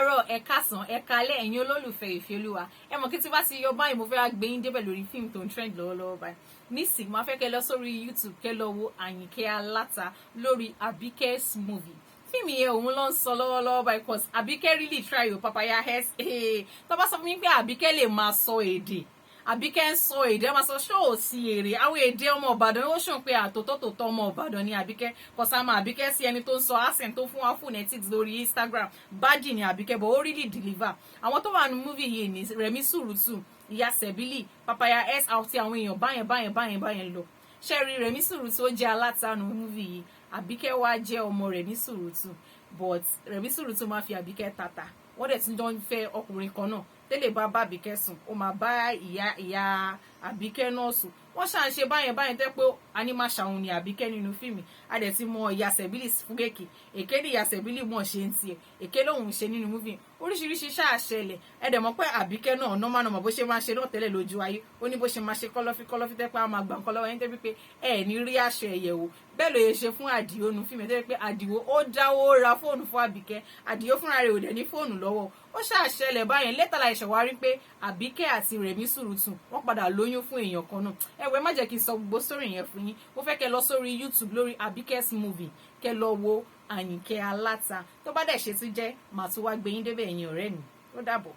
Káàárọ̀, ẹ káàsán, ẹ káalẹ́, ẹ̀yin olólùfẹ́ Ìfẹ́olúwa. Ẹ mọ̀ kí tí bá ti yọ báyìí, mo fẹ́ wá gbé yín débẹ̀ lórí fíìmù tó ń trend lọ́wọ́lọ́wọ́ báyìí nísìnyí. Mo fẹ́ kẹ́ lọ sórí YouTube, kẹ́ lọ wo Àyìnkẹ́ Aláta lórí Abike's Movie. Fíìmù yẹn òun ló ń sọ lọ́wọ́lọ́wọ́ báyìí, 'cause Àbíkẹ́ really try o. Papaya S, tó bá sọ fún mi pé Àbíkẹ́ lè máa sọ èdè, Àbíkẹ́ ń sọ èdè, máa sọ ṣó ò sí èrè àwọn èdè ọmọ Ìbàdàn. Ó ṣùn pé àtòtòtòtò ọmọ Ìbàdàn ni Àbíkẹ́ kọsàmà. Àbíkẹ́ sí ẹni tó ń sọ accent tó fún wa phonetics lórí Instagram bájì ni Àbíkẹ́, but ó really deliver. Àwọn tó wà ní movie yìí ní Rẹ̀mí Sùrùtù, Ìyá Sẹ̀bílì, Papaya S àti àwọn èèyàn báyẹn báyẹn báyẹn báyẹn lọ. Ṣẹ́rí Rẹ̀mí Sùrùtù, ó jẹ́ aláta nínú movie yìí. Àbíkẹ́ wá jẹ́ ọmọ Rẹ̀mí Sùrùtù, but Rẹ̀mí Sùrùtù máa fi Àbíkẹ́ tata. Wọ́n dẹ̀ tún jọ ń fẹ́ ọkùnrin kan náà. Tẹ́lẹ̀ bá bá Àbíkẹ́ sùn, ó máa bá ìyá ìyá Àbíkẹ́ náà sùn. Wọ́n ṣà ń ṣe báyẹn báyẹn tẹ́ pé animaṣàwọn ni Àbíkẹ́ nínú fíìmù. A dẹ̀ ti mọ ìyá Sẹ̀bílì fún èké. Èké ní ìyá Sẹ̀bílì mọ̀ ṣe ń tiẹ̀, èké lòun ṣe nínú movie. Oríṣiríṣi ṣáà ṣẹlẹ̀. Ẹ dẹ̀ mọ̀ pé Àbíkẹ́ náà normal normal, bó ṣe máa ṣe náà tẹ́lẹ̀ lójú ayé, ó ní bó ṣe máa ṣe kọ́lọ́fí kọ́lọ́fí tẹ́ pé a máa gbà nǹkan lọ́wọ́ yẹn, tẹ́ pé ẹ ní rí aṣọ ẹ̀yẹ̀wò. Bẹ́ẹ̀ ló yẹ ṣe fún Àdìó nu fíìmù, tẹ́ pé Àdìó ó dáwó ra fóònù fún Àbíkẹ́. Àdìó fúnra rẹ̀ ò dẹ̀ ní fóònù lọ́wọ́. Ó ṣáà ṣẹlẹ̀ báyẹn. Later la ṣẹ̀ wá rí pé Àbíkẹ́ àti Rẹ̀mí Sùrùtù, wọ́n padà lóyún fún èèyàn kan náà. Ẹ̀wẹ̀, má jẹ́ kí n sọ gbogbo sórí yẹn fún yín. Mo fẹ́ kẹ́ lọ sórí YouTube lórí Abike's Movie, kẹ́ lọ wo Àyìnkẹ́ Aláta. Tó bá dẹ̀ ṣe tún jẹ́, màá tún wá gbé yín débẹ̀. Ẹ̀yin ọ̀rẹ́ mi, ó dàbọ̀.